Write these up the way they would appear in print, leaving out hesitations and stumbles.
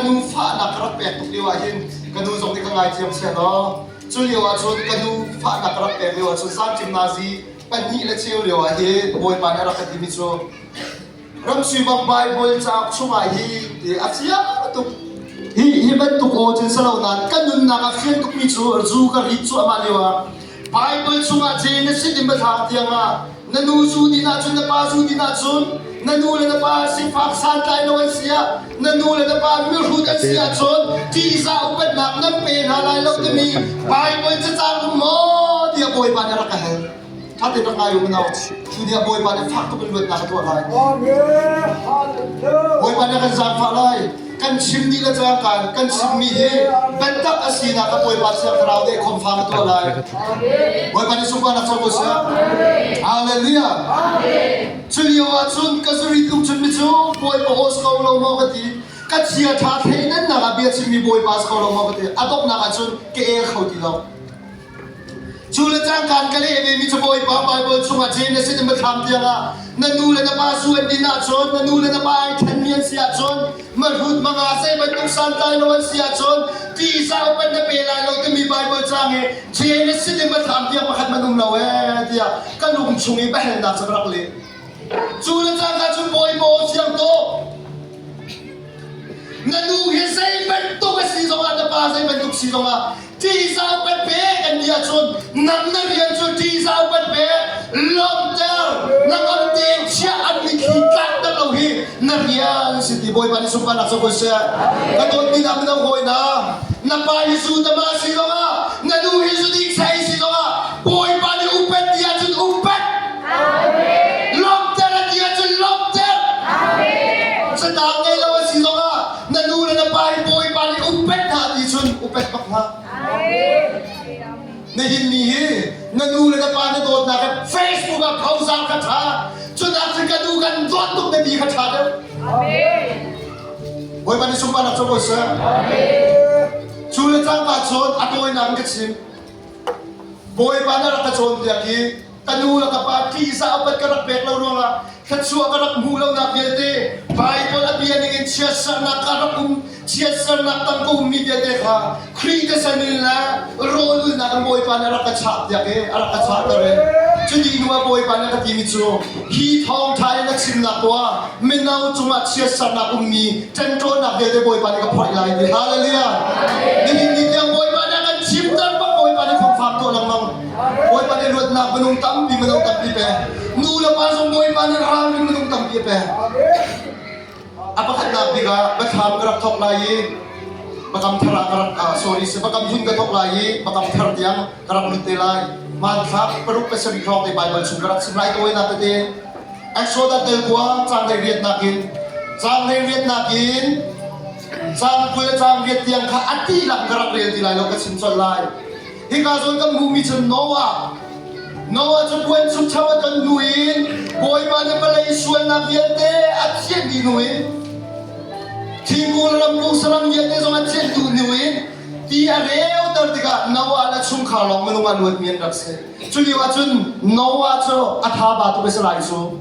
nu fahnak ka rak pek tuk lio ah hin ka nu zong nih ka ngaithiam seh law cu lio ah cun ka nu fahnak ka rak pek lio ah cun zanṭim nazi pahnih le cheu lio ah hin Bawipa nih a rak ka timi cu Ramsui bang Baibal cauk chungah hi ti a fiang tuk. Hi hi bantuk aw cun si lo nain ka nunnak a fian tukmi cu zu ka rit cuahmah lio ah Baibal chungah Genesis in biathlam tiangah na nu zu din ahcun na pa zu din ahcun na nu le na pa sifak santlai lo an si ah na nu le na pa mihrut an si ahcun ṭihzah upatnak nan pe hna lai lo timi Baibal cacang um maw tiah Bawipa nih a rak ka hal. Ṭha tein rak ngai u mino. Cu ni ah Bawipa nih fak tuk in luatnak a tuah lai. Bawipa nih a kan zaangfah lai. Kan chim dih le cangkaan kan chimmi hi biatak a sinak kha Bawipa Thiang Thlarau nih khomfang a tuah lai. Bawipa nih sunparnak co ko seh. Hallelujah. Cu lio ah cun ka zuri tluk cun mi cu Bawipa aw si ko lo maw ka ti. Ka chia ṭha thleidannak ah bia chimmi Bawipa si ko lo maw ka ti. A donghnak ah cun ka el kho ti lo. Cu le cangkaan ka leh vemi cu Bawipa Baibal chungah Genesis in biathlam tiangah na nu le na pa su an din ahcun na nu le na pa ai ṭhenmi an si ahcun mahrut manga zei bantuk santlai lo an si ahcun tisa upat na pe lai lo timi Baibal caang hi Genesis in biathlam tiang pakhat man um lo ee tiah ka lung chung i biahalnak cu ka rak leh. Cu le cangka cun Bawipa aw fiang tuk. Na nu hi zei bantuk a si zongah na pa zei bantuk si zongah ṭihzah upat pe kan ti ahcun nang na rian cu ṭihzah upat pe lawmter na ngam tein chiah an mitthli tlakter lo hi na rian si ti Bawipa nih sunparnak cu ko seh ka dawtmi hna mino hawi hna na pa hi zu tama si zongah na nu hi zu dik sai si zongah Bawipa nih upat ti ahcun upat lawmter a ti ahcun lawmter Catang ngei lo a si zongah na nu le na pa hi Bawipa nih upat hna ti cun upat bak hlah. Na hinmi hi na nu le na pa na dawtnak he Facebook ah phozar kha ṭha. Cun ahcun ka nu kan dawt tuk na ti kha ṭha deuh. Bawipa nih sunparnak cu ko seh. Cu le cangka cun a tawinak in ka chim. Bawipa na rak ka cawnpiak i ka nu le ka pa ṭihzah upat ka rak pek lo ruangah thluachuah ka rak hmuh lonak vialte Baibal a bia ningin chiatsernak ka rak um chiatsernak tang ka ummi vialte kha Khrih thisen in le rawl ulnak in Bawipa nih a rak ka chahpiak i a rak ka chahter i cuti hnu ah Bawipa nih a ka timi cu hi thawngṭha in na chimnak tuah mino cungah chiatsernak ummi ṭemṭawnnak vialte Bawipa nih ka phoih lai ti hallelujah nihin ni tiang Bawipa nih a kan chimter bak Bawipa nih khomfak tuah lengmang Bawipa nih luatnak minung tampi mino tampi pe nu le pa zong Bawipa nih ralrin minung tampi pe a pakhatnak bik ah biathlam ka rak thawk lai i bakam thar ah ka rak sorry si bakam hlun ka thawk lai i bakam thar tiang ka rak lut te lai hmanthlak paruk pasarih hrawng te Baibal chung ka rak chim lai tawinak tete Exodus tel kua caang hleiriatnak in caang hleiriatnak in caang 20 le caang riat tiang kha a dihlak ka rak rel ti lai lo ka chim colh lai. Hika zawn kan hmuhmi cu Noah Noah cu puan chukcho a ton hnu in Bawipa nih vawlei sualnak vialte a thianh dih hnu in thingkung le ramkung saram vialte zong a thianh duh hnu in ti a reuter tikah Noah le chungkhar lawng minung a luatmi an rak si. Cu lio ahcun Noah cu a tha ba tuk a si lai cu.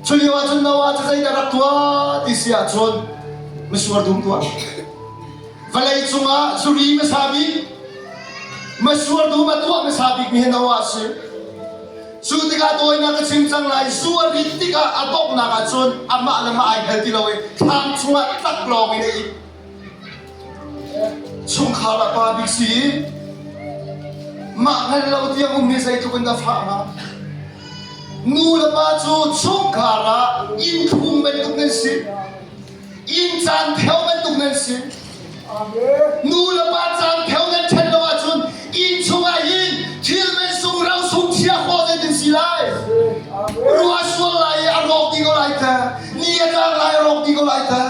Cu lio ahcun Noah cu zeidah rak tuah ti si ahcun misuar dum tuah. Vawlei cungah zuri hmasa bik, masuar dum a tuah hmasa bik mi hi Noah a si. Cu tikah tawinak ka chim cang lai, zu a rit tikah a donghnak ahcun amah le mah ai hngal ti lo i thlam chungah taklawng in a it. Chungkhar ah pa bik si mah hngal lo tiang um hi zeitluk in dah fah hnga. Nu le pa cu chungkhar ah inn thlum bantuk nan si. Inn caan pheo bantuk nan si. Nu le pa caan pheo nan ṭhen lo ahcun inn chungah hin thil man sung ro sung chia khawh zeitin si lai. Ruah sual lai i a rawk dih ko lai ta. Ni a tlang lai a rawk dih ko lai ta.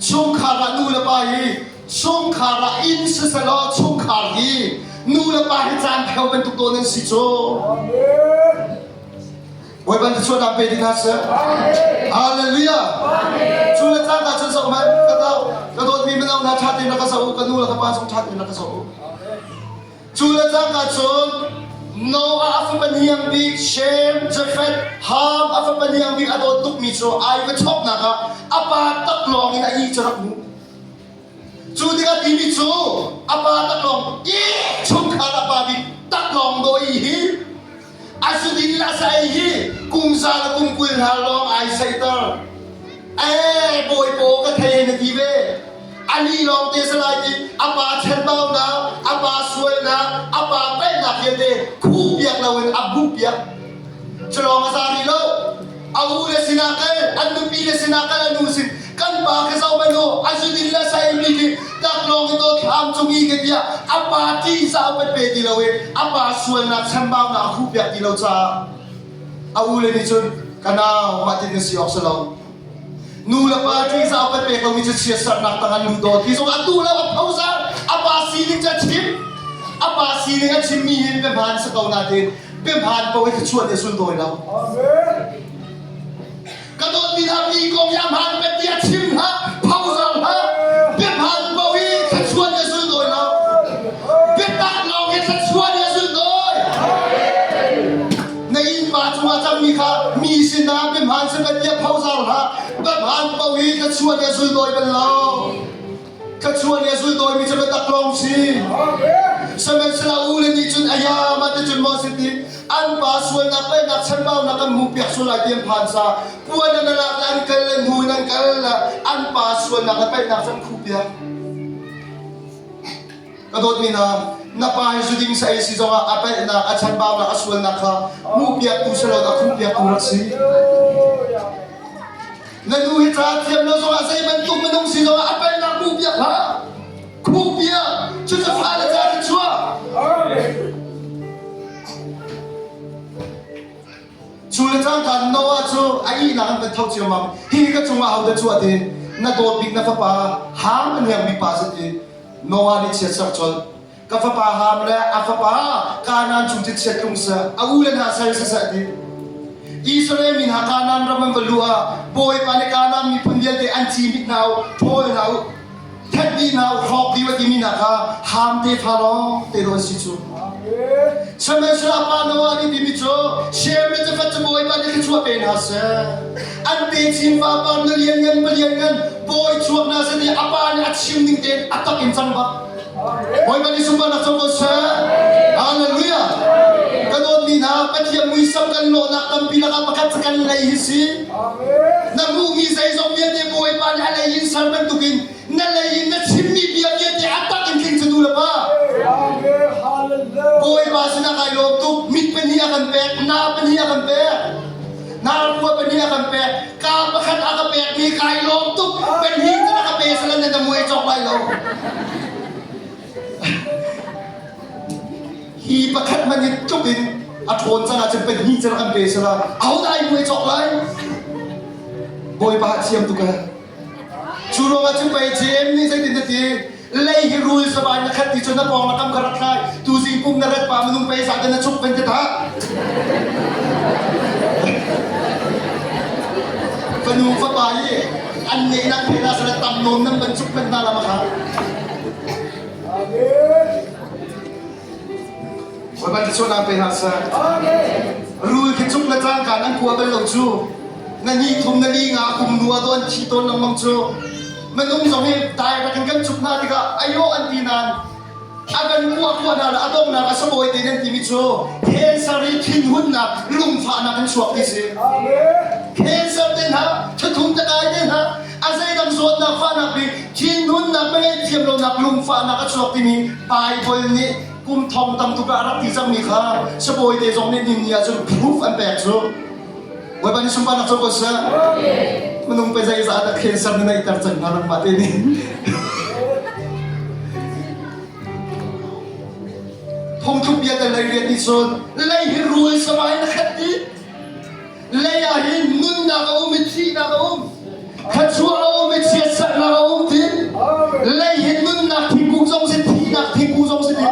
Chungkhar ah nu le pa hi chungkhar ah inn siselaw chungkhar hi nu le pa hi caan pheo bantuk tawn an si cu. Bawipa nih sualnak pe ding hna seh. Hallelujah. Cu le cangka cun zoh hmanh ka dau ka dawtmi mino hna ṭha tein rak ka zoh u ka nu le ka pa zong ṭha tein rak ka zoh u. Cu le cangka cun Noah a fapa hniang bik Shem, Japheth, Ham a fapa hniang bik a dawt tukmi cu ai va chawknak ah a pa taklawng in a ih cu rak hmu. Cu tikah timi cu a pa taklawng i chungkhar a pa bik taklawng daw i hi a zudin a sa ei hi kum za le kum 20 hna lawng ai saihter. Ee bawi paw ka thei hei na ti ve. Ali lawng te salai ti a pa chanbaunak, a pa sualnak, a pa palhnak vialte khuh piak loin a hmuh piak. Culawng a za rih lo. A u le sinah kal, an nupi le sinah kal, a nu sin kan pa ka zoh bal u, a zudin le sa mi khi taklawng in dawt thlam cung i ka tiah a pa ṭihzah upat pe ti lo i a pa sualnak chambaunak a khuh piak ti lo caah a u le nih cun ka nau mah tin na si awk si lo. Nu le pa ṭihzah upat pek lomi cu chiatserhnak tang an lut daw ti zong a duh lo a phozar a pa sining cu a chim a pa sining a chimmi hin biahmaan si ko nain biahmaan ko hi thluachuah nih a suldawi lo. Ka dawtmi hna mi kong hi a hmaan pet ti a chim hlah, phozar hlah. Biahmaan ko hi thluachuah nih a suldawi lo. Biatak lawng hi thluachuah nih a suldawi. Na innpa cungah cangmi kha mi sinah biahmaan si pet tiah phozar hlah. Biahmaan ko hi thluachuah nih a suldawi bal lo. Thluachuah nih a zultawimi cu biatak lawng si. Sihmanhsehlaw u le nih cun aya mah ti cun maw si ti an pa sualnak palhnak chanbaunak kan hmuh piak sual lai ti an phan sa puan an lak le an kal le hnu in an kal le an pa sualnak le palhnak cu an khuh piak. Ka dawtmi hna, na pa hi zuding sa ei si zongah a palhnak, a chanbaunak, a sualnak kha hmuh piaktu si lo a khuh piaktu rak si. Na nu hi ca thiam lo zongah zei bantuk minung si zongah a palhnak hmuh piak hlah. Khuh piak. Cucu fale ca cu chuah. Cu le cangka Noah cu a ihnak an van tho ciammam. Hi ka cungah hodah cu a ti. Na dawt bik na fapa Ham a hniang bik pa si ti. Noah nih chiat ser colh. Ka fapa Ham le a fapa Kanaan chung cu chiat tlung seh, a u le hna sal siseh ti. Israel mi hna Kanaan ram an va luh ah Bawipa nih Kanaan miphun vialte an ci hmit hna u, ṭhawl hna u, that dih hna u, hrawk dih u a timi hna kha Ham tefa lawng te dawh an si cu. Sihmanhsehlaw pa Noah nih timi cu Shem le Jafet cu Bawipa nih thluachuah pe hna seh. An techin vapa na lianngan pa lianngan bawi chuak hna seh ti a pa nih a chim ning tein a tak in cang bak. Bawipa nih sunparnak co ko seh. Hallelujah. Ka dawtmi hna, Pathian muisam kan lawhnak tampi lakah pakhat cu kan lei hi si. Na hmuhmi zeizong vialte Bawipa nih a lei in ser bantukin na lei in na chimmi bia vialte a tak in tling cu nu le pa. Bawipa sinah kai lawm tuk. Mit pahnih a kan pek, na pahnih a kan pek. Narkua pahnih a kan pek. Ka pakhat a ka pekmi kai lawm tuk. Pahnih cu na ka pe salan na muai cawk lai lo. Hi pakhat man hi tluk in a ṭhawn cang ahcun pahnih cu kan pe sala. Ahodah ai muai cawk lai? Bawipa thiam tuk eh. Cu ruangah cun pei Jeim nih zeitin a ti? Lei hi rul sabai na khat ti cu na pawng na kam ka rak thlai. Tuzing pum na rat pa minung pei zah na chuk van ti ta. Fanu fapa i an nehnak phe na sala tam nawn nan van chuk pen na la makha. Bawipa thluachuahnak pe hna seh. Rul khi cuk le cangka nan kua bal lo cu. Na ni thum na li nga kum nu ah an thi tawn lengmang cu. Minung zong hi direct in kan cuk hna tikah ayo an ti nain a kan kuah kuah hna le a donghnak a sabawi te nan timi cu cancer i thinhunnak lungfahnak in chuak ti si. Cancer te hna, thathum takai te hna, a zeidang zawtnak fahnak bik thinhunnak ngaihthiam lonak lungfahnak a chuak timi Bible nih kum thong tam tuk ah a rak ti cangmi kha sibawi te zong nih ni ah cun proof an pek cu Bawipa nih sunparnak co ko seh minung pe zeizah dah cancer na neihter cang hna nangmah te nih phungthluk bia tel lei rian nih cun lei hi rul samai na khat ti Lei ah hin nunnak a um i thihnak a um. Thluachuah a um i chiatserhnak a um ti. Lei hi nunnak thingkung zong si thihnak thingkung zong si ti.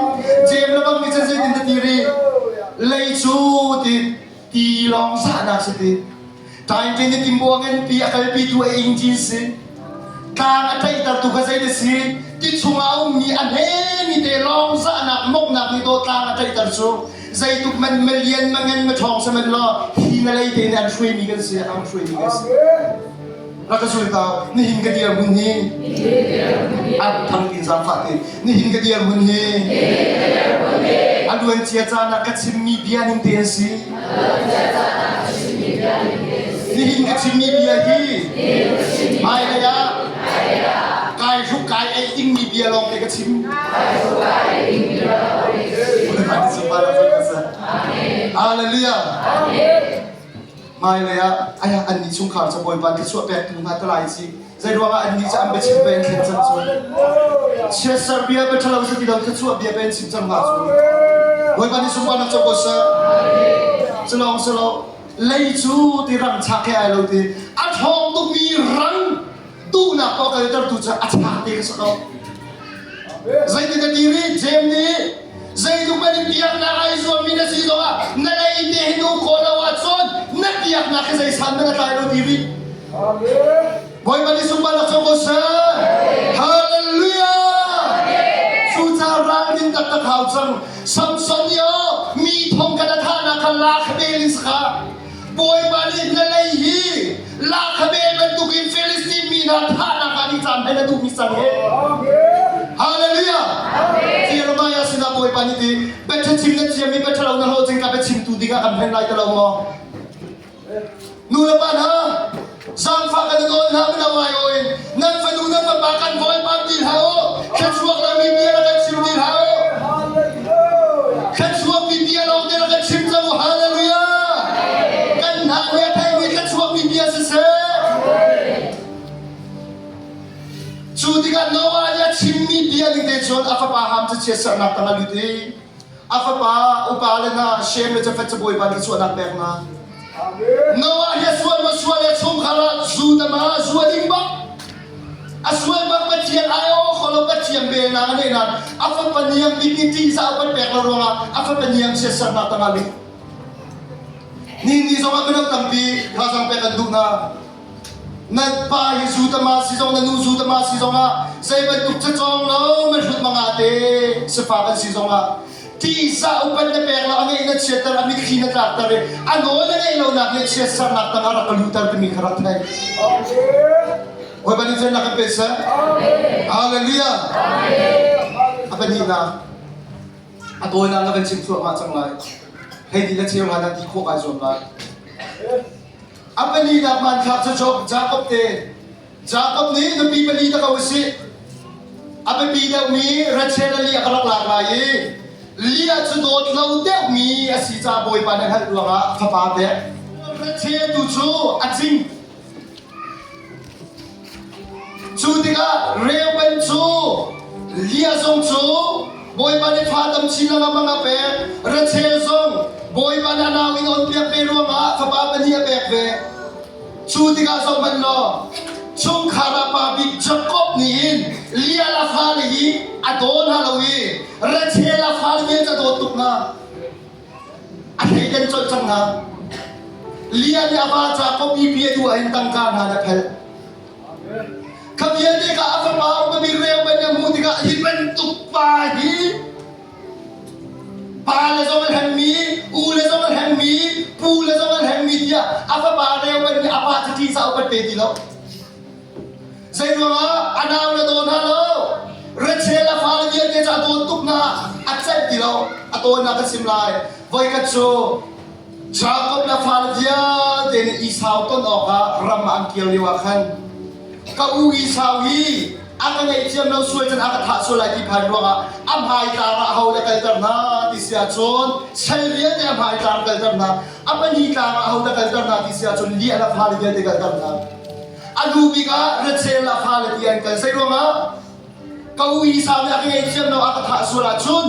Jem le bang nih cun zeitin ti ri. Lei cu ti ti lawng zahnak si ti. Taingṭin i timbuang in pi a kalpitu a engine si. Tlang a tlaihtertu kha zei na si? Ti chungah a ummi a hmemi te lawng zahnak mawknak nih dawh tlang a tlaihter cu. Zeituk man malian mangan maṭhawng sihmanh law hi na lei te nih an hruaimi kan si, an hruaimi kan si. Rak ka zul ta nihin ka dirhmun hi an thang in zaangfah te nihin ka dirhmun hi a luan cia caan ah ka chimmi bia ning te an si. Nihin ka chimmi bia hi hmailei ah kai hruk kai ei dingmi bia lawng te ka chim. Hallelujah. Hmailei ah aya annih chungkhar cu Bawipa thluachuah pektu hna te lai si. Zei ruangah annih cu an biachim pe in thlen cang cu. Chiatser bia bia ṭhalo si ti lo thluachuah bia pe in chim cang hna cu. Bawipa nih sunparnak co ko seh. Culawng si lo lei cu ti rang chak he ai lo ti a ṭhawng tukmi rang duhnak paoh kaltertu cu a chak te ka si ko. Zeitin na ti rih? Jeim nih zeitluk in biaknak ai zuammi na si zongah na lei te hi nu khawh lo ahcun na biaknak hi zei san na tlai lo ti rih. Bawipa nih sunparnak co ko seh. Hallelujah! Cucaah ralrin taktak hau cang. Samson nih aw mi thong kan a thahnak kha lak bel in saka. Bawipa nih na lei hi lakhabel bantukin Filistin mi hna thahnak ah ni caan he na duhmi cang he. Hallelujah! Jeremiah sinah Bawipa nih ti biachim na thiammi biaṭhalo na hlawhtling ka biachimtu dingah kan hlen lai ti lo maw? Nu le pa hna, zaangfah kan i nawl hna mino ngai aw in nan fanu nan fapa kan vawlpam ti hlah u thluachuak lomi bia rak kan chim ti hlah u thluachuakmi bia lawng te rak kan chim cang u hallelujah kan hna nih a theimi thluachuakmi bia siseh cu tikah Noah nih a chimmi bia ning te cun a fapa Ham cu chiatserhnak tang a lut i a fapa upa le hna Shem le Jafet cu Bawipa thluachuahnak pek hna Noah hi a sual maw sual le chungkhar ah zu tama zu a ding bak a sual bak Pathian ai aw kholo Pathian belnak a neih nan a fapa niam bik nih ṭihzah upat pek lo ruangah a fapa niam chiatsernak tangah lut ni ni zongah mino tampi thazaang pek an duh hna nan pa hi zu tama si zong na nu zu tama si zongah zei bantuk cacawng lo man hrut manga te sifak an si zongah tisa upat na pek lo a ngeih na chiatter a mitthli na tlakter i a nawl na ngeih lonak nih chiatsernak tangah rak ka luhter timi kha rak thei. Bawipa nih cennak kan pe seh. Hallelujah. A pahnihnak a tawinak na kan chim thluahmah cang lai. Hei ti le cheu hlan ah ti khawh kai zuam lai. A pahnihnak hmanthlak cu Jacob te Jakob nih nupi pali ta ko usih. A biapi deuhmi Rachel le Leah ka rak lak lai i Leah cu dawt lo deuhmi a si caah Bawipa nih a hngalh ruangah fapa pek. Rachel tu cu a cing. Cu tikah Reuben cu Leah zong cu Bawipa nih fa tam chin lengmang a pek. Rachel zong Bawipa nih a nau in onpiak ve ruangah fapa pahnih a pek ve. Cu tikah zohhmanh law, chungkhar ah pa bik Jakob nih hin Leah a fale hi a daw hna lo i Rachel a fale vialte a dawt tuk hna. A thleidan colh cang hna. Leah nih a va Jakob i bia duh ah hin tangka hna na phelh. Kha vialte kha a fapa upa bik Reuben nih a hmuh tikah hi bantuk pa hi Pa le zong an hengmi, u le zong an hengmi, pu le zong an hengmi tiah a fapa Reuben nih a pa cu ṭihzah upat pe ti lo. Zei ruangah a nau le daw hna lo. Rachel a fale vialte cu a dawt tuk hna, a celh ti lo. A tawinak ka chim lai. Voikhat cu Jakob le a fale vialte nih Esau ton awkah ram ah an kir lio ah khan Ka u Esau hi a ka ngaihthiam lo sual cun a ka thah sual lai ti phan ruangah a hmaitlang ah aho le kalter hna ti si ahcun sal vialte a hmaitlang kalter hna a pahnih tlang ah aho dah kalter hna ti si ahcun Leah le fale vialte kalter hna a hnu bik ah Rachel le fale ti an kal zei ruangah Ka u Esau nih a ka ngaihthiam lo a ka thah sual ahcun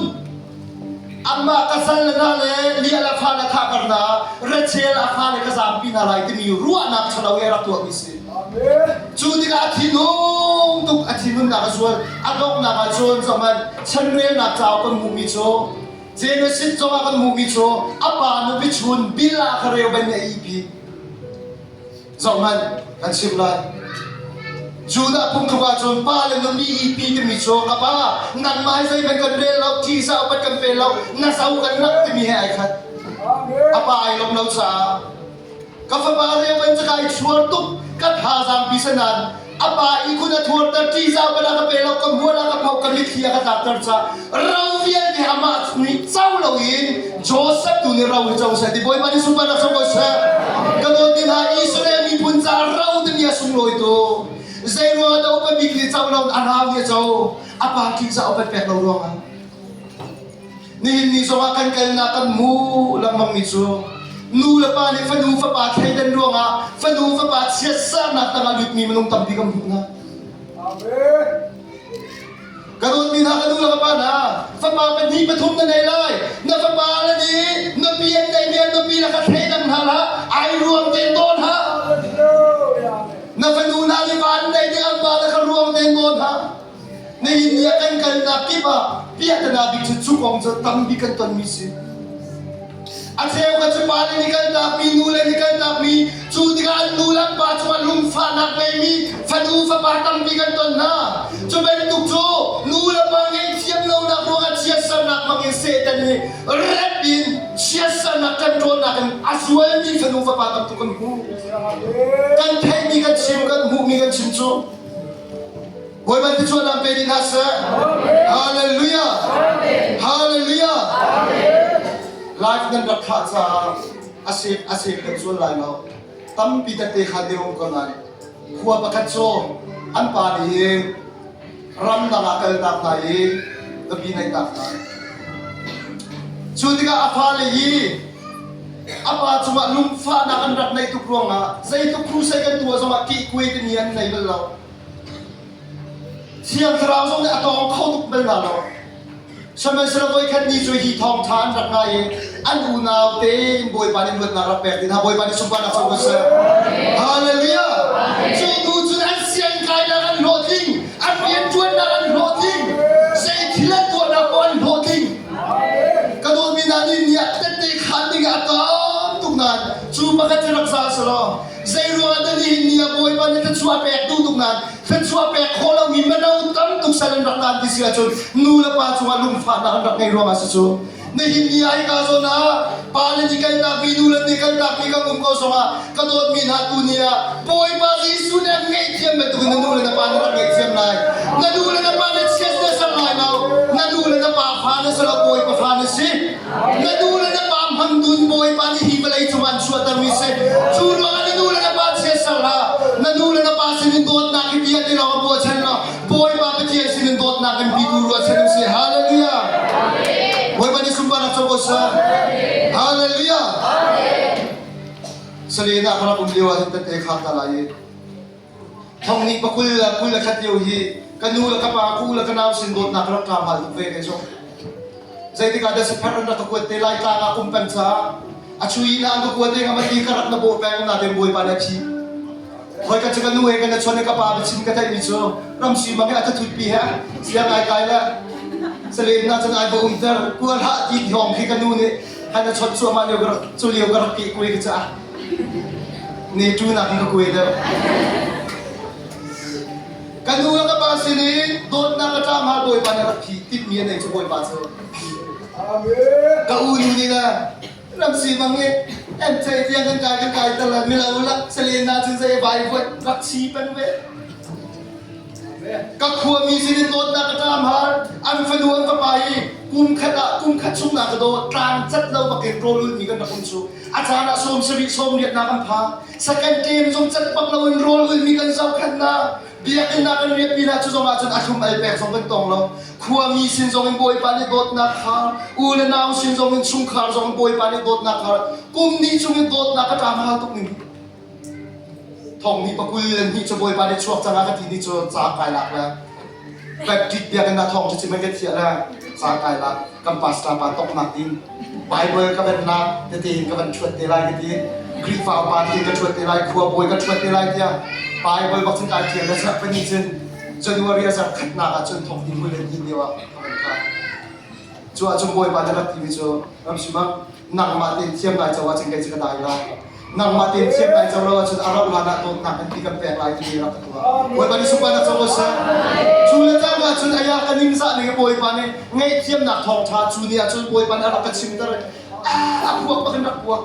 amah ka sal le hna le Leah le fa le thah kar hna Rachel a fale ka zaampi hna lai timi ruahnak ṭhalo he rak tuahmi si. Cu tikah a thinhung tuk a thinhunnak a zual a donghnak ah cun zohhmanh chanrelnak cauk kan hmuhmi cu Genesis zongah kan hmuhmi cu a pa nupi chun Bilhah kha Reuben nih a ihpi. Zohhmanh, kan chimh lai. Judah phungthluk ahcun pa le nupi ihpi timi cu ka pa nangmah hi zeihmanh kan rel lo, thisa upat kan pe lo, na zo kan rak timi he ai khat. A pa ai lawm lo caah ka fapa Reuben cu kai chuar tuk. Ka thazaang pi sanan a pa i khun a thuarter ṭihzah bal a ka pe lo ka hmual a ka pho ka mitthli a ka tlakter ca ro vialte amah nih co loin Joseph tu nih ro hi co seh ti Bawipa nih sunparnak co ko seh. Ka dawt mi hna Israel miphun caah ro timi a sunglawi tu zei ruangah dah upa bik nih co lo a nau nih a co a pa ṭihzah upat pek lo ruangah Nihin ni zongah kan kalnak kan hmu lengmangmi cu nu le pa nih fanu fapa thleidan ruangah fanu fapa chiatsernak tangah lutmi minung tampi kan hmuh hna. Ka dawtmi hna ka nu le ka pa hna fapa pahnih pathum na nei lai na fapa le nih nupi an neimi an nupi le kha thleidang hna hlah ai ruang tein dawn hlah na fanu hna nih va an nei tik an pa le kha ruang tein dawn hlah Nihin ni ah kan kalnak kip ah piahtana bik cu cu kong cu tambik kan tonmi si. A cheu ka cu pa le nih kaltakmi, nu le nih kaltakmi, cu tikah an nu le an pa cungah lungfahnak ngeimi fanu fapa tampi kan ton hna. Cu bantuk cu nu le pa ngaihthiam lonak ruangah chiatsernak hmangin Satan nih rep in chiatsernak ṭemṭawnnak in a zualmi fanu fapa tamtuk kan hmu. Kan theihmi kan chim, kan hmuhmi kan chim cu. Bawipa thluachuahnak pe ding hna seh. Hallelujah. Hallelujah. Life nan rak thlah caah a sek a sek kan zual lai lo. Tampi tette kha deu ko lai. Khua pakhat cu an pa nih ramdang ah kalnak hna i nupi neihnak hna. Cu tikah a fale hi a pa cungah lungfahnak an rak neih tuk ruangah zeitluk crusade kan tuah zongah kihkuai timi an nei bal lo. Thiang Thlarau zong nih a tawng kho tuk bal hna lo. Sihmanhsehlaw voikhat ni cu hi thawngṭha an rak ngai i an unau tein Bawipa nih luatnak rak pek ding hna. Bawipa nih sunparnak co ko seh. Hallelujah! Cu hnu cun an sianginn kainak an hlawhtling, an rianṭuannak an hlawhtling, zei thil an tuahnak paoh an hlawhtling. Ka dawtmi hna nih ni ah tette khaan ding ah a tam tuk nain cu pakhat cu rak za selaw Zeiruangah dah nihin ni ah Bawipa nih thluachuah pek duh tuk nain thluachuah pek khawh lomi mino tam tuk sal an rak taan ti si ahcun nu le pa cungah lungfahnak an rak ngei ruangah si cu. Nihin ni ah hika zawn ah pa le nih kaltakmi nu le nih kaltakmi kan um ko zongah ka dawtmi hna tu ni ah Bawipa Jesuh nih an ngaihthiam bantukin na nu le na pa nih rak ngaihthiam lai. Na nu le na pa nih chiat na ser lai lo. Na nu le na pa fa na si lo Bawipa fa na si. Na nu le na pa hmangtun Bawipa nih hi vawlei cung an chuahtermi si. Cu ruangah na nu le na pa chiatser hlah. Na nu le na pa sinin dawtnak hi bia ti lawng ruahchan law Bawipa Pathian sinin dawtnak in pitu ruahchan u sih. Hallelujah. Bawipa nih sunparnak co ko seh. Hallelujah. Salena ka rak um lio ah hin tette kha ta lai i Thong nih pakul le 21 lio hi ka nu le ka pa, ka u le ka nau sin dawtnak ka rak tlam hal tuk ve kei zong. Zeitik ah dah sipher an rak ka kuat te lai tlang ah kum peng caah a chui na an ka kuat te nga mati ka rak na bawh peng na ten bawipa nih a thi. Hoi ka cu ka nu he kan chuan ka pa biachim ka theih mi cu ramsi mang he a thathut pi he siang ai kai le salen na cun ai va umter kual hah ti hong khi ka nu nih han a chawt cuahmah lio ka rak cu lio ka rak ke kui ka caah Ni ṭunak in ka kuai deuh. Ka nu le ka pa sin in dawtnak ka ṭam hal Bawipa nih rak phi timhmi a nei cu Bawipa cu. Ka u nu nih le ramsi bang i emcei tiang kan kai kan kai tal milo lak salen na cun zei vai vuat rak chi peng ve. Ka khuami sin in dawtnak ka ṭam hal an fanu an fapa hi kum khat ah kum khat chung na ka dawt tlang cat lo bakin rawl ulmi kan rak um cu. A caan ah sawm sarih sawm riatnak an pha. Second game zong cat bak loin rawl ulmi kan zohkhenh hna. Biakinn ah kan riahpi hna cu zong ahcun a thlum al pek zong kan tong lo. Khuami sin zong in Bawipa nih dawtnak kha, u le nau sin zong in chungkhar zong in Bawipa nih dawtnak kha kum hnih chung in dawtnak ka ṭam hal tuk ning. Thong hnih pakul le hnih cu Bawipa nih chuak cang ah ka ti ni cu ca kai lak le Baptist biakinn ah thawng cu chim an ka thiah le ca kai lak kan pastor pa toknak ding Bible ka van lak tete in ka van ṭhuat te lai ka ti Khrihfa upa te ka ṭhuat te lai khua bawi ka ṭhuat te lai tiah Bible bak cun kai ṭial le zarh pahnih cun January a zarh khatnak ah cun thong ti hmul le hnin lio ah ka van kai cu ah cun Bawipa nih rak timi cu Ramsumang nangmah tein thiam lai co ahcun kei cu ka dai lai nangmah tein thiam lai co lo ahcun a rauh hlan ah dawtnak kan ti kan pek lai timi rak ka tuah Bawipa nih sunparnak co ko seh cu le cang ahcun aya ka ningzah ning Bawipa nih ngaihthiamnak thawngṭha cu ni ahcun Bawipa nih a rak ka chimter a puak bak in rak puak.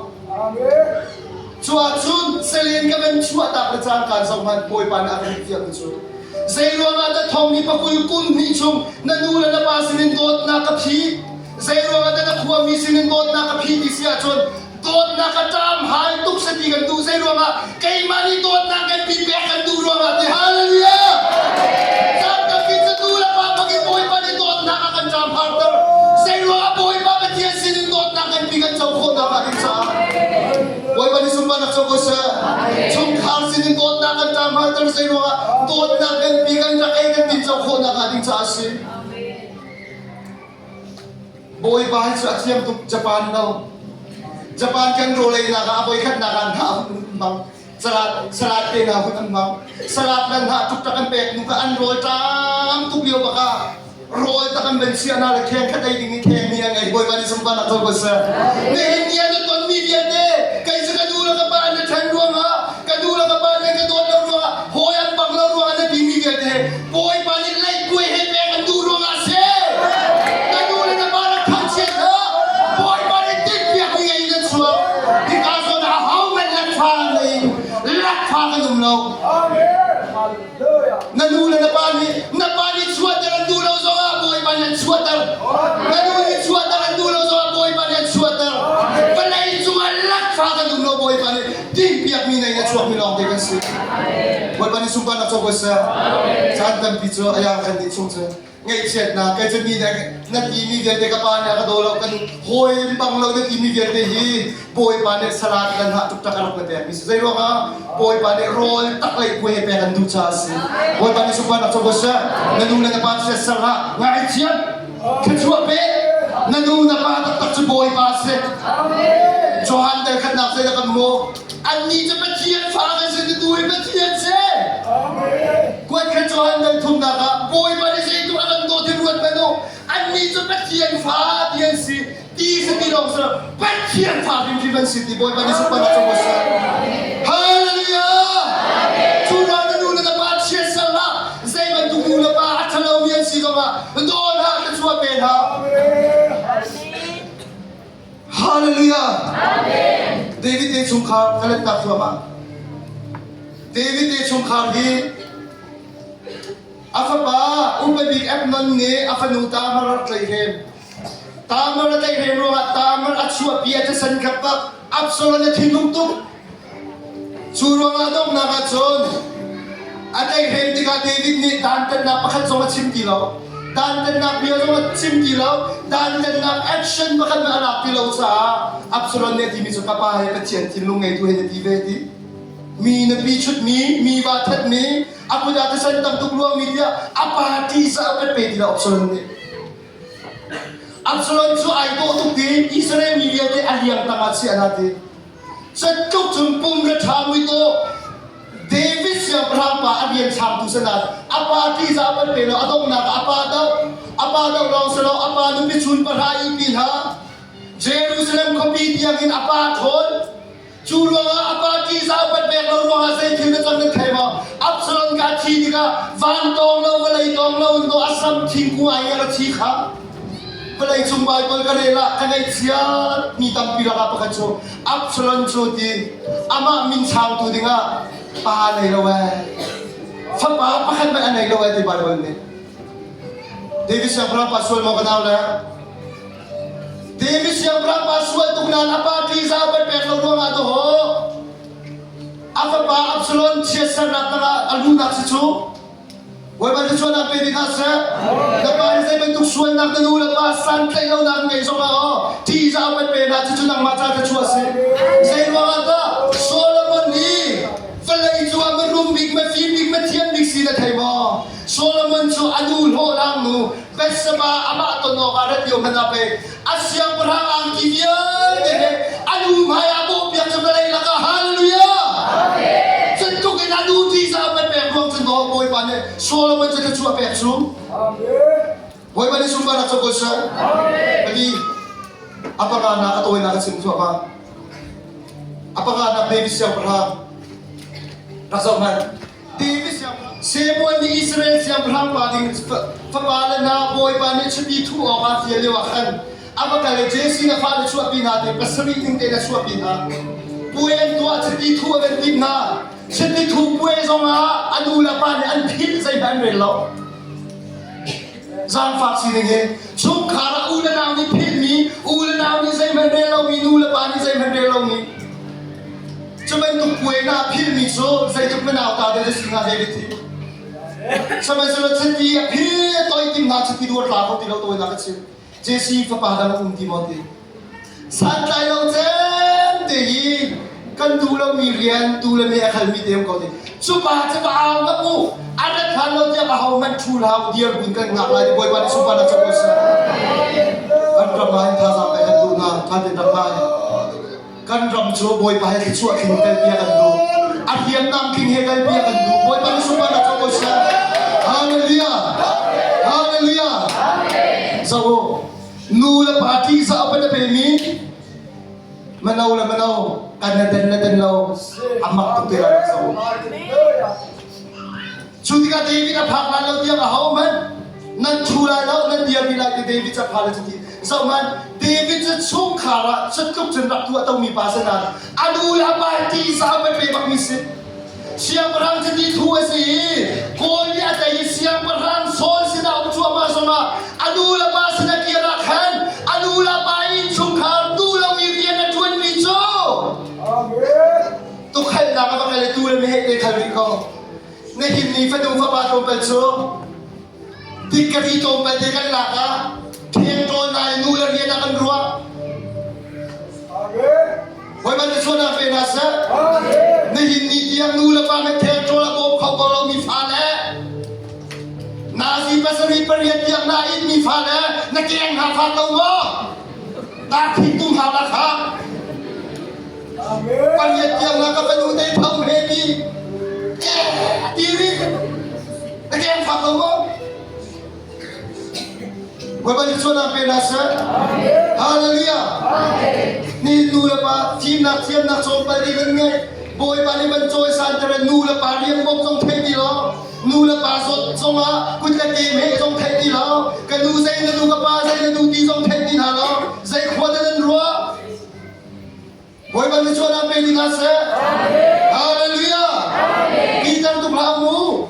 Cu ahcun salen ka van chuahtak le cangka zoh hmanh Bawipa nih a kan fiak cu. Zei ruangah dah thong ni pakul kum hnih chung na nu le na pa sinin dawtnak ka phi? Zei ruangah dah na khuami sinin dawtnak ka phi ti si ahcun dawtnak a ṭam hai tuk si ti kan duh. Zei ruangah keimah nih dawtnak kan pi pek kan duh ruangah ti hallelujah. Caan tampi cu nu le pa bangin Bawipa nih dawtnak a kan ṭam harter. Zei ruangah Bawipa Pathian sinin dawtnak kan pi kan co khawhnak ah ding caah. Bawipa nih sunparnak co ko seh. Chungkhar sinin dawtnak kan ṭam harter zei ruangah dawtnak kan pi kan rak ei kan tin co khawhnak ah ding caah a si. Bawipa hi cu a thiam tuk Japan lo. Japan kan rawleinak ah a voikhatnak ah hna hun hmang. Salat salat te hna hun an hmang. Salat nan hna tuk tak an pek nu ka an rawl ṭam tuk lio bak ah rawl tak an van chiah hna le kheng khat ei ding i kheng ni an ei Bawipa nih sunparnak co ko seh. Nihin ni ah na tonmi vialte kei cu ka nu le ka pa an na ṭhen ruangah ka nu le ka pa nih an ka dawt lo ruangah hawi an bang lo ruangah na timi vialte Bawipa nih leikuai he pek an duh ruangah a si. Na nu le na pa rak thangchiat hlah. Bawipa nih tinhpiak mi ngei in an chuak. Hika zawn ah ahohmanh lakfa nei in lakfa kan um lo. Na nu le na pa nih na pa nih chuahter an duh lo zongah Bawipa nih an chuahter. Na nu nih chuahter an duh lo zongah Bawipa nih an chuahter. Vawlei cungah lakfa kan um lo Bawipa nih tinhpiak mi nei in a chuakmi lawngte kan si. Bawipa nih sunparnak co ko seh. Caan tampi cu aya kan nih chung cu ngaihchiatnak kei cu mi na timi vialte ka pa nih a ka daw lo kan hawi bang lo na timi vialte hi Bawipa nih salat lan hah tuk tak a rak na pek mi si zei ruangah Bawipa nih rawl tak lei kuai he pek an duh caah a si Bawipa nih sunparnak co ko seh na nu le na pa cu sal hlah ngaithiam thluachuah pe na nu na pa taktak cu Bawipa a si Johan dal khatnak zei dah kan hmuh Annih cu Pathian fa kan si tu hi Pathian si. Kuat khat Johan dal thumnak ah Bawipa nih zeitluk a kan dawt hi ruat hmanh u. Annih cu Pathian fa ti an si. Ti si ti lawng si lo. Pathian fa hrimhrim an si ti Bawipa nih sunparnak cu si. Hallelujah! Cu ruang na nu le na pa chiat ser hlah. Zei bantuk nu le pa a ṭhalomi an si zongah daw hlah, thluachuah pe hlah. Hallelujah! Amen. David te chungkhar ka let tak thluahmah. David te chungkhar hi a fapa upa bik Amnon nih a fanu Tamar a tlaihhrem. Tamar a tlaihhrem ruangah Tamar a chuahpi a thisen kha pak Absalom a thinung tuk. Cu ruangah donghnak ah cun a tlaihhrem tikah David nih dantatnak pakhat zong a chim ti lo. Dantatnak bia zong a chim ti lo. Dantatnak action pakhat hmanh a lak ti lo caah Absalom nih a timi cu ka pa he Pathian thinlung ngeitu he na ti ve ti. Mi na pi chutmi, mi va thatmi, a kut ah thisen tam tuk luangmi tiah a pa ṭihzah a kan pe ti lo Absalom nih. Absalom cu ai dawh tuk ti Israel mi vialte a liang tangah chiah hna ti. Catluk cun pum le ṭha muitaw David siangpahrang pa a rian changtu sinah a pa ṭihzah pan pe lo a donghnak ah a pa doh a pa doh lawng si lo a pa nupi chun pahra ihpi hna Jerusalem khuapi tiangin a pa ṭhawn cu ruangah a pa ṭihzah upat pek lo ruangah zei thil na cang nan thei maw Absalom ka thi tikah van tawng lo vawlei tawng lo in a sam thingkung ai a ra thi kha Vawleicung Baibal ka rel ah ka ngaihchiat mi tampi lakah pakhat cu Absalom cu ti amah min changtu dingah pa nei lo ee fapa pakhat hmanh a nei lo ee ti Baibal nih. David siangpahrang pa sual maw ka nau le? David siangpahrang pa sual tuk nain a pa ṭihzah upat pek lo ruangah dawh a fapa Absalom chiatsernak tangah a lunak si cu Bawipa thluachuahnak pe ding ah seh. Na pa hi zei bantuk sualnak na nu le pa santlaih lonak ngei zong ah aw ṭihzah upat pe hna cucu nangmah ca thluachuah a si. Zei ruangah dah Solomon hi vawlei cungah mirum bik, mifim bik, mithiam bik si na thei maw? Solomon cu a nu hlawhlang nu Bathsheba amah ton awkah rat lio hmanh ah pei a siangpahrang angki vialte he a nu hmai ah bawhpiak cu vawlei lakah hallelujah Cutluk in a nu ṭihzah upat pek ruang cun maw Bawipa nih Solomon cu thluachuah pek cu Bawipa nih sunparnak cu ko seh Pali a panganak a tawinak a chim thluahmah a panganak David siangpahrang rak zoh hmanh David siangpahrang Samuel nih Israel siangpahrang pa ding fapa le hna Bawipa nih chiti thuh awkah fial lio ah khan a va kal i Jesse na fale chuahpi hna te pasarih ning tein a chuahpi hna. Puai an tuah chiti thu a kan timh hna. Chiti thu puai zongah a nu le pa nih an philh zeihmanh an rel lo. Zaangfak sining hi chungkhar ah u le nau nih philhmi, u le nau nih zeihmanh rel lomi, nu le pa nih zeihmanh rel lomi. Cu bantuk puai na philhmi cu zeitluk na nauta dah na si hnga David hi. Sihmanhsehlaw chiti a phil toi tim hna chiti duar tla kho ti lo tawinak a chim. Jesse fapa dang a um ti maw ti. Santlai lo cem te hi kan duh lomi rian tu le me a khalmi te um ko ti. Cu pa cu va au ka pu a rat hlan lo tiang aho hmanh thu hlah dir kun kan ngak lai Bawipa nih sunparnak co ko seh. Kan ram ah hin thazaang pek kan duh hna, tha tein rak ngai. Kan ram cu Bawipa he thluachuah tling kalpiak kan duh. A hriamnam tling he kalpiak kan duh. Bawipa nih sunparnak co ko seh. Hallelujah. Hallelujah. Zo nu le pa ṭihzah a pan a pemi mano le mano kan na den le den lo a mak tuk te lai zo. Cu tikah David a phak lai lo tiang ahohmanh nan ṭhu lai lo, nan dirmi lai ti David cu a pha le cuti. Zohhmanh, David cu chungkhar ah cutluk cun rak tuah tomi pa si nain a nu le a pa ṭihzah a pe bakmi si. Siangpahrang cuti thu a si i Kawl nih a tei i siangpahrang Saul sinah um cuahmah zongah a nu le pa sinah kir ah khan a nu le pa innchungkhar duh lomi rian a ṭuanmi cu tukhalnak a va kal i tuu le meheh te khal rih ko. Nihin ni fanu fapa tlawmpal cu tikkari tlawmpal te kan lak ah ṭheng ṭawl nai nu le rian ah kan ruah. Bawipa nih sualnak pe hna seh. Nihin ni tiang nu le pa nih ṭheng ṭawl a bawm kho ko lomi fale nazi pasarih pariat tiang na in mi fale na keng hna fak lo maw? Ta thin tum hau la kha. Pariat tiang na ka fanu te tho he ti ti ri na keng fak lo maw? Bawipa nih sualnak pe hna seh. Hallelujah. Ni nu le pa fimnak thiamnak cawmpal ding an ngei. Bawipa nih van cawisan ter nu le pa rian bawm zong thei ti lo. Nu le pa zawt zongah kut le ke meh zong thei ti lo. Ka nu zei na nu ka pa zei na nu ti zong thei ti hna lo. Zei khua dah nan ruah? Bawipa nih sualnak pe ding hna seh. Hallelujah. Peter tu hlah mu.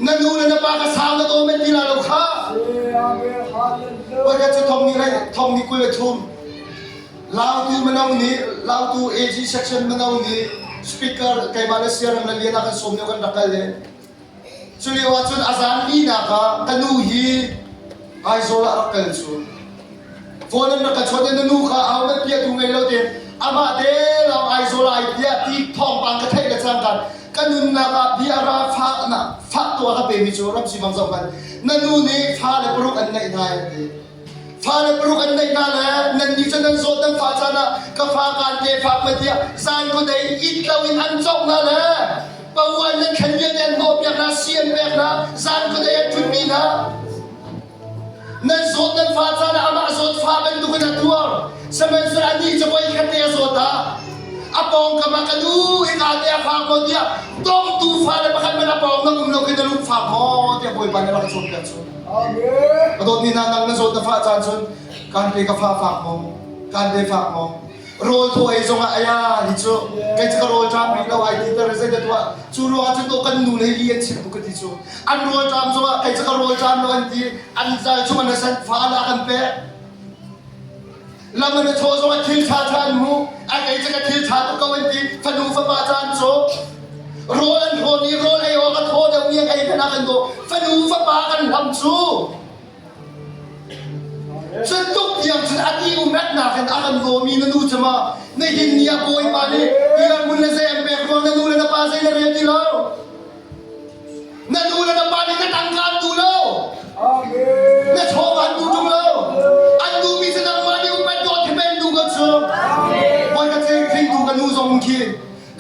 Na nu le na pa ka sang na to men ti la lo kha. Bawipa cu thong ni rei thong ni 23 Lautu mano nih Lautu AG section mano nih speaker keimah le siaram le lian ah kan sawm lio kan rak kal le cu lio ah cun a zan linak ah ka nu hi Aizawl ah rak kal cu phone an rak ka chawt i na nu kha aho nan piahtu ngei lo te amah te lawng Aizawl ai piah ti thawngpang ka theih le cangka ka nunnak ah bia ra fa na fak tuah ka pemi cu ramsi bang zoh hmanh na nu nih fa le paruk an neih hna an ti fa le paruk an neih hna le nan nih cu nan zawt nan fa caan ah ka fa kaan te fak ma tiah zan khuadei it lo in an cawk hna le pawan nan thlen vialte an hnawh piak hna si an pek hna zan khuadei an ṭhutpi hna Nan zawt nan fa caan ah amah zawt fa bantukin a tuar. Sihmanhsehlaw anih cu voi khat te a zawt ah a pawngkam ah ka nu hika te a fak maw tiah dongtu fale pakhat hmanh a pawng nan um lo khi na lung fak maw tiah Bawipa nih a rak cawnpiak cu. Ka dawtmi hna nang na zawt na fah caan cun kan pe ka fa fak maw kan pe fak maw rawl thaw ei zongah aya hi cu kei cu ka rawl ṭam rih lo ai ti ter zei dah tuah cu ruangah cu to kan nu le li an chim tuk ka ti cu an rawl ṭam zongah kei cu ka rawl ṭam lo an ti an zal chung an san fa la kan pek lam an chaw zongah thil ṭha ṭha an hmu a kei cu ka thil ṭha tuk ko an ti fanu fapa caan cu rawl an hrawn i rawl ei awk a thaw deuh mi a ei hmanh ah kan dawh fanu fapa kan hlam cu Cutluk tiang cun a ti umetnak in a kan dawmi na nu cu maw nihin ni ah Bawipa nih dirhmun le zei an pek ruang na nu le na pa zei na rel ti lo. Na nu le na pa nih na tangka an duh lo. Na chawva an duh ṭung lo. An duhmi cu nangmah nih upat dawt hi peng duh ko cu. Bawi ka theitu ka nu zong khi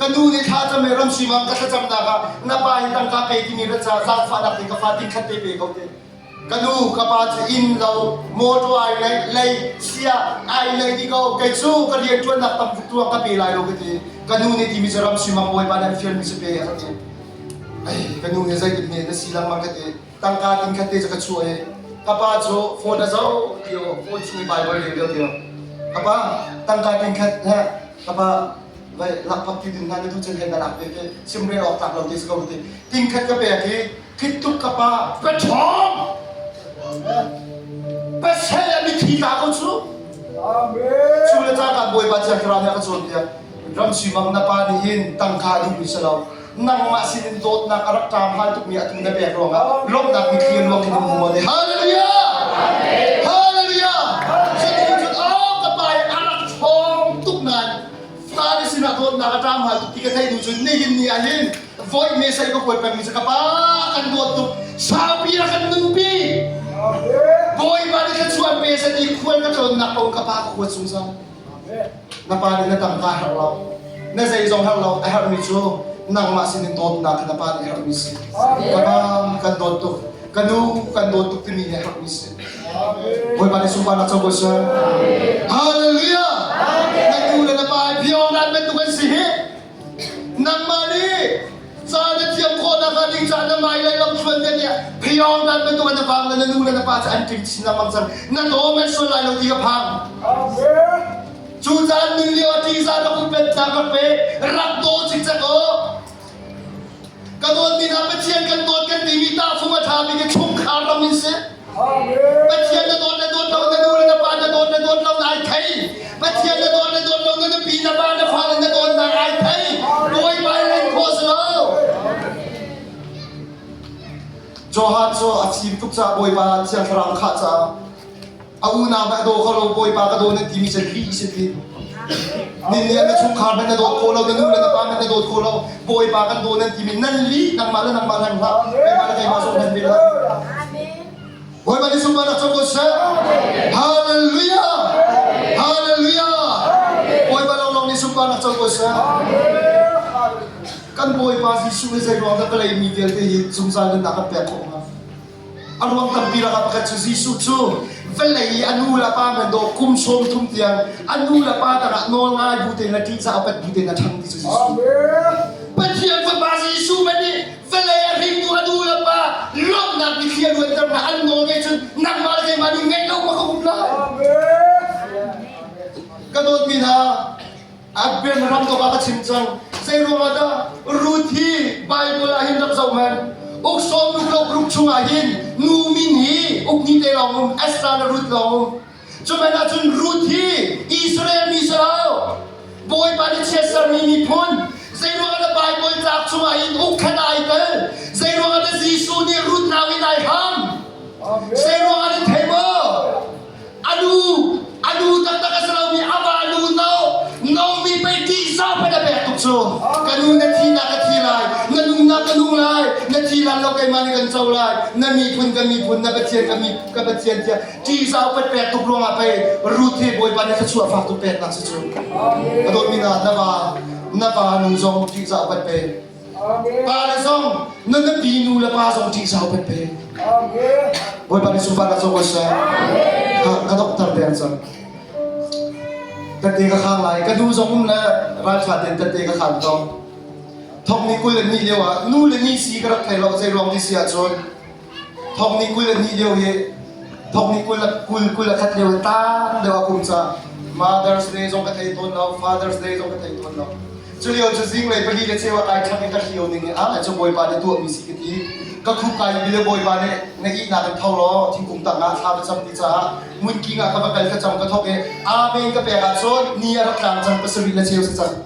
ka nu nih thla cam i ramsimang ka thlacamnak ah na pa hi tangka pe timi ra ca zaangfahnak nih ka fa tingkhat te pe ko te. Ka nu ka pa cu inn lo motor ai lei lei sia ai lei ti ko kei cu ka rian ṭuannak tam tuk tuah ka pe lai lo ka ti ka nu nih ti Mizoram Simang bawipa nih an fialmi si pe a ka ti ai ka nu nih zeitin hme na si lengmang ka ti tangka ting khat te cu ka chuah i ka pa cu phone a zoh tio phone chung i Bible rel lio tio ka pa tangka ting khat he. Ka pa vai lakphak ti din hna na duh cun hei na lak ve ke simrel awk tlak lo te si ko ti. Tingkhat ka pek i khituk ka pa ka ṭhawng. Pasal a mithi ta ko cu. Cu le cangka Bawipa Thiang Thlarau nih a ka cawnpiak. Ram suimang na pa nih hin tangka a duhmi si lo. Nangmah sinin dawtnak a rak ṭam hal tukmi atu na pek ruangah lawmhnak mitthli a luang in um maw Hallelujah! Hallelujah! Cuti cun oh ka pa hi a rak ṭhawng tuk nain fale sinah dawtnak a ṭam hal tuk ti ka theih hnu cun nihin ni ah hin voi me sai ka kuat pengmi cu ka pa kan dawt tuk saupi a kan nunpi Bawipa nih thluachuah pe seh ti khual ka tlawnnak paoh ka pa ka kuat zungzal. Na pa nih na tangka a herh lo. Na zeizong herh lo a herhmi cu nangmah sinin dawtnak kha na pa nih a herhmi si. Ka pa kan dawt tuk. Ka nu kan dawt tuk timi hi a herhmi si. Bawipa nih sunparnak co ko seh. Hallelujah! Na nu le na pa hi phiawng bantuk an si hi. Nangmah nih ca na thiam khawhnak hnga ding caah na hmailei lamthluan te tiah phiyawng dan bantuk na vang le na nu le na pa cu an ṭing chin lengmang cang. Na dawm an sual lai lo ti ka phang. Cu caan nun lio ah ṭihzah rak upatnak rak pe, rak daw cikcek aw. Ka dawtmi hna Pathian kan dawt kan timi tahfung a ṭhami hi chungkhar ram in si. Pathian na dawt na dawt lo na nu le na pa na dawt na dawt lo na ai thei. Pathian na dawt na dawt lo na nupi na pa na fale na dawt na ai thei. Bawipa in khawh si lo. Johan cu a fim tuk caah Bawipa Thiang Thlarau khah caah a unau a daw kho lo Bawipa ka daw nan timi cu lih si ti. Nin nih na chungkhar hmanh na dawt khawh lo na nu le na pa hmanh na dawt khawh lo Bawipa kan daw nan timi nan lih nangmah le nangmah hlan hlah keimah le keimah zong hlan ve hlah. Bawipa nih sunparnak co ko seh. Hallelujah! Hallelujah! Bawipa lawnglawng nih sunparnak co ko seh. Kan Bawipa Jesuh hi zei ruang dah vawlei mi vialte hi zungzal nunnak kan pek khawh hnga? A ruang tampi lakah pakhat cu Jesuh cu vawlei i a nu le a pa man dawh kum 30 tiang a nu le pa tangah nawl ngai bu tein le ṭihzah upat bu tein a ṭhang ti cu Jesuh. Pathian Fapa Jesuh man nih vawlei a hringtu a nu le pa lawmhnak mitthli a luanter hna an nawl ngeih cun nangmah le keimah nih ngeih lo ma ka um lai. Ka dawtmi hna, Advent ram tok ah ka chim cang. Zei ruangah dah Ruth hi Bible ah hin rak zoh hmanh. Uk sawm ruk lo ruk chungah hin nu min hi uk ni te lawng um, Esther le Ruth lawng um. Cu hmanh ah cun Ruth hi Israel mi si lo. Bawipa nih chiatsermi miphun. Zei ruangah dah Bible tlak chungah hin uk khat ai tel. Zei ruangah dah Jesuh nih Ruth nau in ai ham. Zei ruangah dah thei maw? A nu a nu taktak a si lomi a va nu no nomi pei tihzah pei na pek tuk cu ka nu na thi na ka thi lai na nu na ka nung lai na thi lan lo keimah nih kan co lai na miphun ka miphun na pathian ka mi ka pathian tiah ṭihzah upat pek tuk ruangah pei Ruth hi Bawipa nih thluachuah fak tuk pek nak si cu ka dawtmi hna na va na va nu zong ṭihzah upat pe Pa le zong na nupi nu le pa zong ṭihzah upat pe. Bawipa nih sunparnak co ko seh. Ka doktor deng cang. Tette ka khang lai. Ka nu zong um le ralṭha tein tette ka khan ko. Thong ni 22 lio ah nu le ni si ka rak thei lo zei ruang ti si ahcun thong ni 22 lio hi thong ni 20 21 lio hi tang deuh a kum ca Mother's Day zong ka thei tawn lo Father's Day zong ka thei tawn lo Culio cu zinglei pali le cheu ah kai ṭhang i ka hlio ning i ah cu Bawipa nih tuahmi si ka ti. Ka khup kai i le Bawipa nih na ihnak in tho law thingkung tangah thla va cam ti caah hmunking ah ka va kal ka cam ka thawk i Amen ka pek ahcun ni a rak tlang cang pasarih le cheu si cang.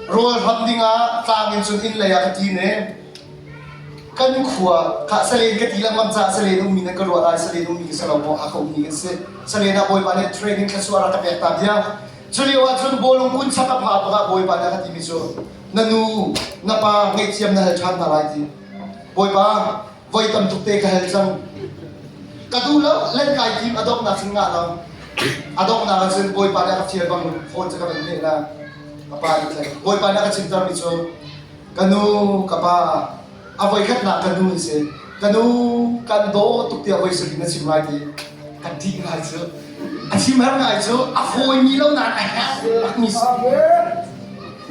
Rawl hram dingah tlang in cun inn lei ah ka ṭin i kan khua kha salen ka ti lengmang caah salen ummi nan ka ruah lai salen ummi ka si lo maw Hakha ummi kan si. Salen ah Bawipa nih training thluachuah rak ka pek ta bia. Culio ahcun bawlung kun chak a pha bak ah Bawipa nih a ka timi cu na nu na pa ngaihthiam na hal ṭhan hna lai ti. Bawipa voi tam tuk te ka hal cang. Ka duh lo len kai tim a donghnak cun ngah lo. A donghnak ah cun Bawipa nih a ka fial bang phone cu ka van hmeh la. Ka pa nih thleng. Bawipa nih a ka chimtermi cu ka nu ka pa a voikhatnak ka nu in si. Ka nu kan daw tuk tiah voi sarih na chim lai ti. Kan ṭih ngai cu. A chim har ngai cu a fawimi lo nain a herh bakmi si.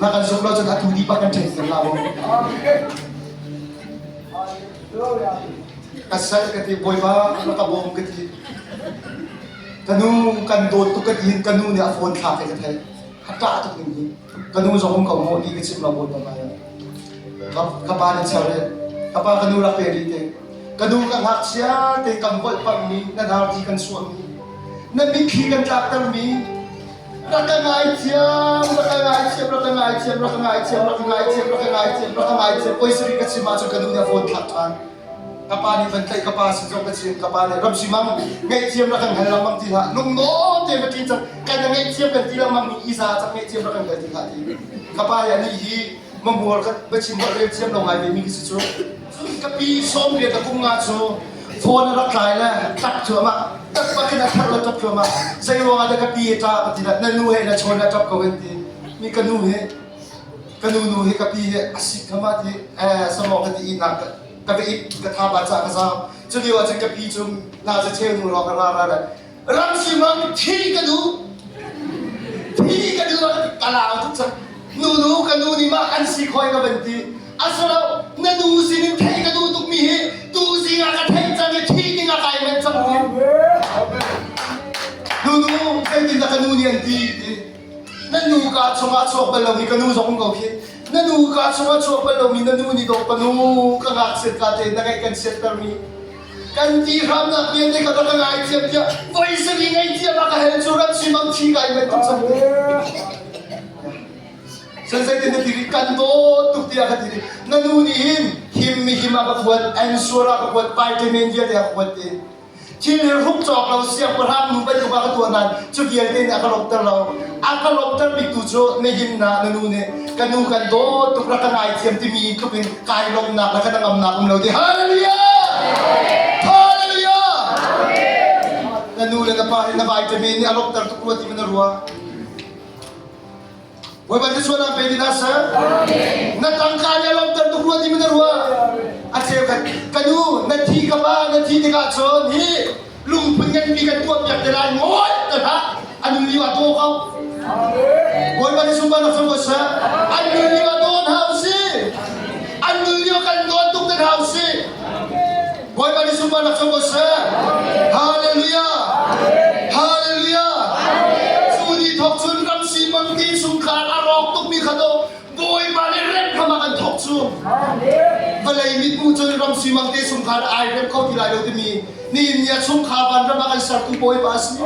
Na kan zumh lo cun atu di bak kan ṭhen kan la maw? Ka sal ka ti Bawipa na ka bawm ka ti. Ka nu kan dawt tuk ka ti hin ka nu nih a phone thlak he ka theih. A ṭah tuk ning hi. Ka nu zong um ko maw ti ka chim lo bawi pa hmai ah. Ka pa nih char in ka pa ka nu rak pe rih te. Ka nu ka ngakchia te kan volhpamhmi na hnarthi kan suahmi na mitthli kan tlaktermi rak ka ngaithiam rak ka ngaithiam rak ka ngaithiam rak ka ngaithiam rak ka ngaithiam rak ka ngaithiam rak ka ngaithiam oi ka chim ahcun ka nu nih a phone thlak ṭhan. Ka pa nih van tlaih ka pa sin zong ka chim ka pa nih ramsi mang ngaihthiam rak kan hal lengmang ti hlah lungnaw te va ṭin cang kan na ngaihthiam kan ti lengmang mi isa cak ngaihthiam rak kan hal ti hlah ti ka pa ya nih hi mamuar ka va chim rel thiam lo ngai ve mi si cu ka pi sawm riat a kum nga cu phone a rak tlai le tlak cuahmah tak bak in a thar le ṭap cuahmah zei ruangah dah ka pi a ṭah ka ti na nu he na chawn a ṭap ko kan ti mi ka nu he ka nu nu hi ka pi hi a sik kha ma ti eh samaw ka ti i nak ka va it ka tha ba ca ka zau cu lio ah cun ka pi cu na za cheu nu lawng ka ra ra ram simang thi ka duh thi ka duh ka lau tuk cang nu nu ka nu nih mah an si khoi ka van ti asalo na nu sin in thei ka duh tuk mi hi tu zing ah ka thei cang i thi ding ah kai men cang nu nu zeitin dah ka nu nih an ti ti Na nu kaa chungah chuak bal lomi ka nu zong um ko khi. Na nu kaa chungah chuak bal lomi na nu nih dawh ka nu ka ngakchiat ka te na ngaih kan chiattermi kan ti hramnak vialte ka rak ka ngaithiam tiah voi sari ngaithiam ah ka hel cu ram si mang thi kai men tuk cang. Sen zeitin na ti rih kan dawt tuk tiah ka ti rih. Na nu nih hin him mi him ah ka kuat, answer ah ka kuat, vitamin vialte ah ka kuat ti. Thil hi hruk cawk lo siangpahrang nu bantuk ah ka tuah nain cu vialte nih a ka lawmhter lo. A ka lawmhter biktu cu nihin na na nu nih ka nu kan dawt tuk rak ka ngaithiam timi tluk in kai lawmhnak le ka hnangamnak um lo ti. Hallelujah! Hallelujah! Na nu le na pa hi na vitamin nih a lawmhter tuk rua ti ma na ruah? Bawipa thluachuah na pe ti hna seh. Na tangka nih a lawmhter tuk rua ti na ruah. A cheukhat ka nu na thi ka pa na thi tikah cun hi lungphun nganpi kan tuah piak te lai ngawi te hlah a nun lio ah daw ko. Bawipa nih sunparnak cang ko seh. An nun lio ah daw hna usih. An nun lio kan dawn tuk te hna usih. Bawipa nih sunparnak cang ko seh. Hallelujah. Hallelujah. Cu ni thawk cun ram sipang ti chungkhar a rawk tukmi kha do Bawipa nih rem hram ah kan thawk cu. Vawlei mithmuh cun ram simang te chungkhar ai rem kho ti lai lo timi nihin ni ah chungkhar vanram ah kan sertu Bawipa a si.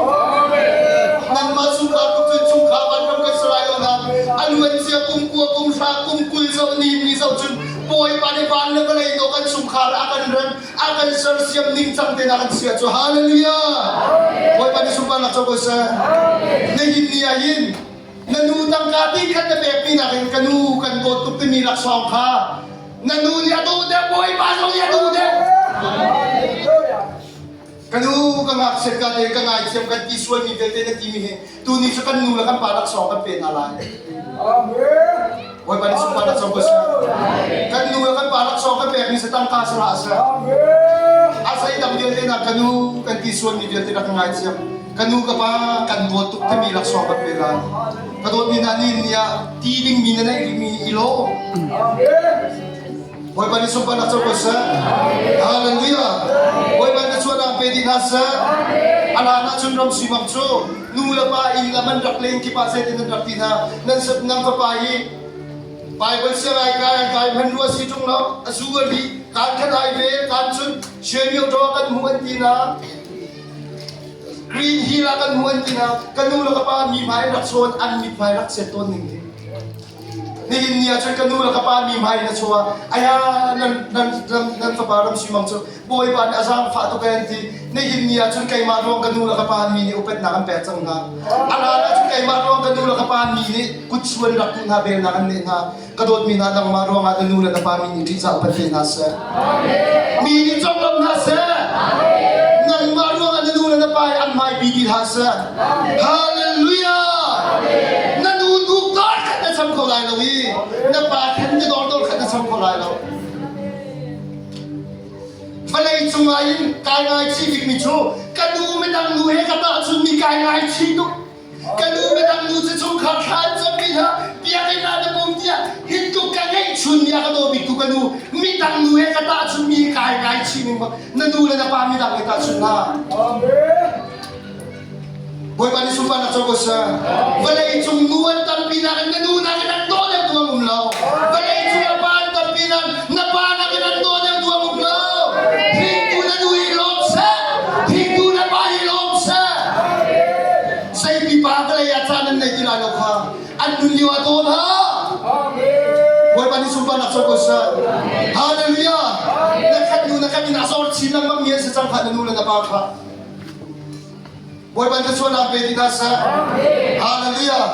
Nangmah chungkhar tuk cun chungkhar vanram kan ser lai lo nain a luancia kum kua kum hra kum 20 zoh ni ni zoh cun Bawipa nih van le vawlei dawh kan chungkhar a kan rem a kan sersiam ningcang tein a kan chiah cu hallelujah Bawipa nih sunparnak co ko seh nihin ni ah hin na nu tangka ti khat na pekmi nakin ka nu kan dawt tuk timi laksawng kha na nu nih a duh deuh Bawipa zong nih a duh deuh ka nu ka ngakchiat ka te ka ngaithiam kan ti sualmi vialte na timi hi tuni cu kan nu le kan pa laksawng kan pe hna lai Bawipa nih sunparnak co ko seh kan nu le kan pa laksawng kan pekmi si tangka si hlah seh a zeidang vialte na ka nu kan ti sualmi vialte na ka ngaithiam ka nu ka pa kan dawt tuk timi laksawng kan pe lai ka dawtmi hna ni ni ah ti dingmi na neih rihmi i lawm Bawipa nih sunparnak co ko seh. Hallelujah. Bawipa nih chuahnak pe dih hna seh. A hlan ah cun ram sui bang cu nu le pa inn lam an rak len kip ah zeitin an rak ti hna. Nan nan fapa hi Bible siang ai kai an kai hman rua si ṭung lo. A zu a ri kaan khat ai ve kaan cun Shemio ṭo kan hmuh an ti na. Green Hill ah kan hmuh an ti na. Ka nu le ka pa mi hmai rak chawn an mit hmai rak chiat tawn ning hi. Nihin ni ah cun ka nu le ka pa mi hmai na chuah aya nan nan nan fapa ram simang cu Bawipa nih a zaangfah tuk an ti nihin ni ah cun keimah ruang ka nu le ka pa mi nih upatnak an pek cang hna a hlan ah cun keimah ruang ka nu le ka pa mi nih kutsuan rak tu hna belnak an neh hna ka dawtmi hna nangmah ruangah na nu le na pa mi nih ṭihzah upat ve hna seh mi nih conglawmh hna seh nangmah ruangah na nu le na pa an hmai bi ti hlah seh Hallelujah! Na nu duk dor khat na cham kho lai lo i na pa then te dor dor khat na cham kho lai lo. Vawlei cungah in kai ngai chi bikmi cu ka nu midang nu he ka tahchun mi kai ngai chi tuk. Ka nu midang nu cu chungkhar thla an cammi hna biakinn ah na pum tiah hi tluk ka ngeihchun mi a ka daw bik tu ka nu midang nu he ka tahchun mi kai ngai chi ning bak na nu le na pa midang he tahchun hna. Bawipa nih sunparnak co ko seh. Vawlei cung nu an tampi nakin na nu nakin an dawh deuh tu an um lo. Vawlei cung a pa an tampi nain na pa nakin an dawh deuh tu an um lo. Hringtu na nu hi lawm seh. Hringtu na pa hi lawm seh. Zeipi pa vawlei ah caan an nei ti lai lo kha. An nun lio ah daw hna. Bawipa nih sunparnak co ko seh. Hallelujah. Na khat nu na khat in a zor chin lengmang mi an si cang kha na nu le na pa kha. Bawipa thluachuahnak pe ti hna seh. Hallelujah.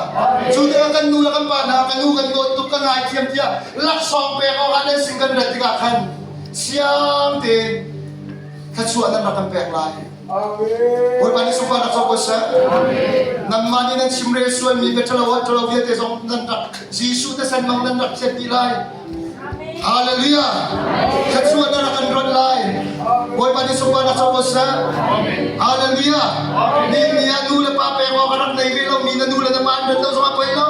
Cu tikah kan nu le kan pa hna kan nu kan dawt tuk kan ngaithiam tiah laksawng pek awkah nan sin kan rat tikah khan siang tein thluachuah nan rak kan pek lai. Bawipa nih sunparnak co ko seh. Nangmah nih nan chimrel sualmi bia ṭhalo ṭhalo vialte zong nan rak Jesuh te sen mang nan rak thiat dih lai. Hallelujah. Thluachuah na rak kan rawnh lai. Bawipa nih sunparnak co ko seh. Hallelujah. Ni ni ah nu le pa pek awk a rak nei ve lomi na nu le na pa an rat lo zongah poi lo.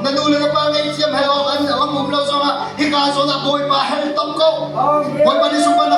Na nu le na pa ngaihthiam hel awk an an um lo zongah hika zawn ah Bawipa hel tom ko. Bawipa nih sunparnak.